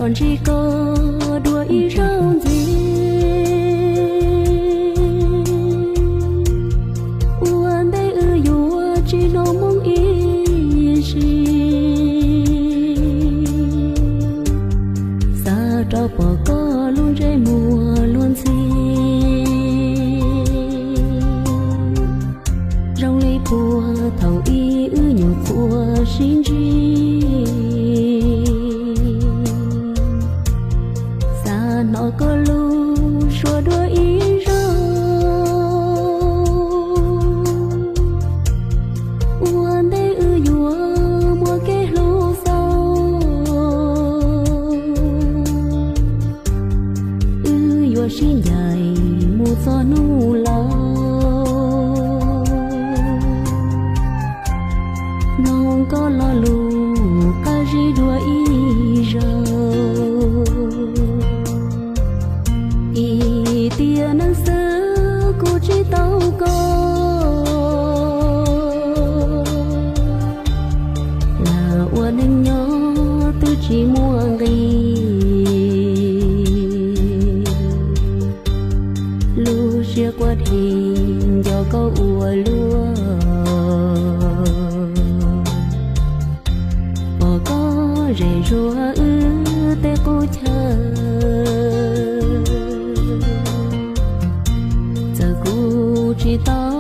Los ntsib koj dua ib zaug ntxiv, ua ntej wb yuav tsis hnov moo ib zaug, xav rov pom koj lub ntsej muag luag ntxhi. Zoo li puag thaum ub wb nyuam qhuav sib ntsib, xav hnov koj lub suab dua ib zaug, ua ntej wb yuav muaj kev hlub xaus, wb yuav sib ncaim mus txog hnub laus. Mloog koj lo lus qab zib dua ib zaug, ib tiam neej xwb kuv tsis tau koj, lam ua neej nyob twb tsis muaj nqis. Lub siab quaj dhi nco koj ua luaj, pom koj zem zuag wb tej qub chaw. Txawm kuv tsis tau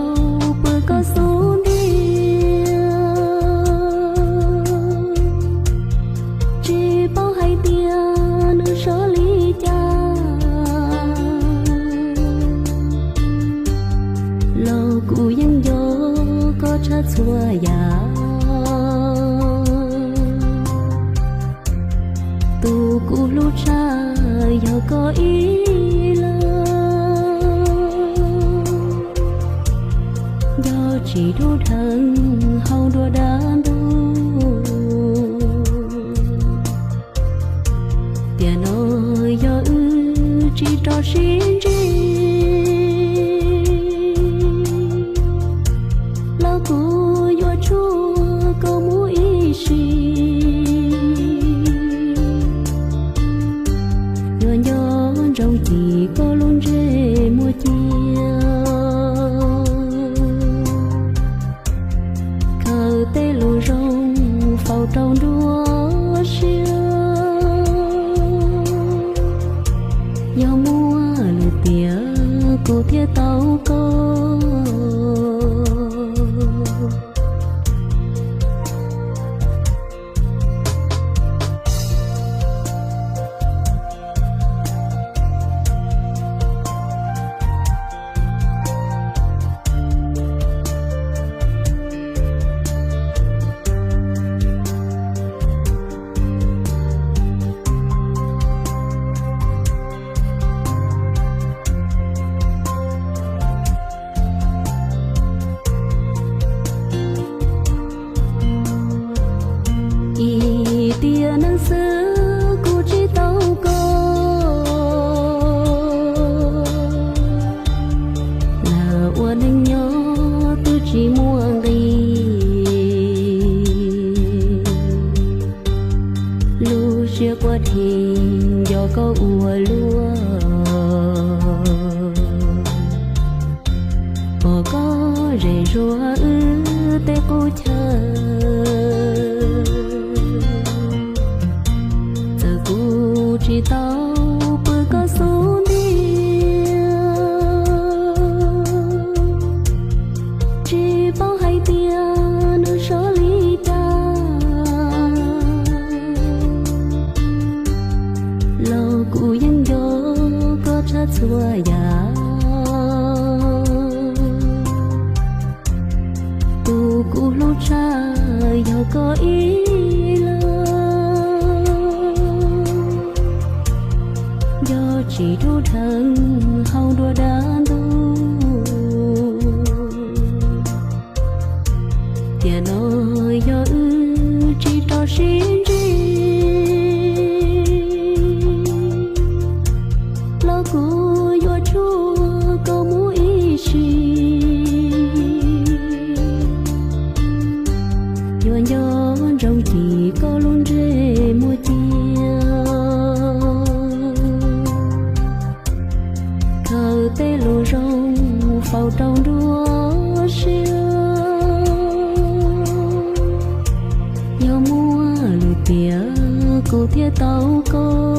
pw koj xub ntiag, tsis paub hais tias nws sov li cas, los kuv yeej nco koj tshaj txhua yam. Tus kuv hlub tshaj yog koj ib leeg, nco tsis dhau dheev hauv nruab dab ntug. Tiam no yog wb tsis rov sib ntsib, los kuv yuav tshuaj koj mus ib sim. Yuav nco ntsoov cim koj lub ntsej muag cia, khaws tej lus zoo faus rau nruab siab. Yog muaj lwm tiam kuv thiaj tau koj. Ib tiam neej xwb kuv tsis tau koj, lam ua neej nyob twb tsis muaj nqis. Lub siab quaj dhi nco koj ua luaj, pom koj zem zuag wb tej qub chaw. Txawm kuv tsis tau pw koj xub ntiag, tsis paub hais tias nws sov li cas, los kuv yeej nco koj tshaj txhua yam. Tus kuv hlub tshaj yog koj ib leeg, nco tsis dhau dheev hauv nruab dab ntug. Tiam no yog wb tsis rov sib ntsib, los kuv yuav tshuaj koj mus ib sim. Yuav nco ntsoov cim koj lub ntsej muag cia, Tej lus zoo mus faus rau nruab siab, yog muaj lwm tiam kuv thiaj tau koj.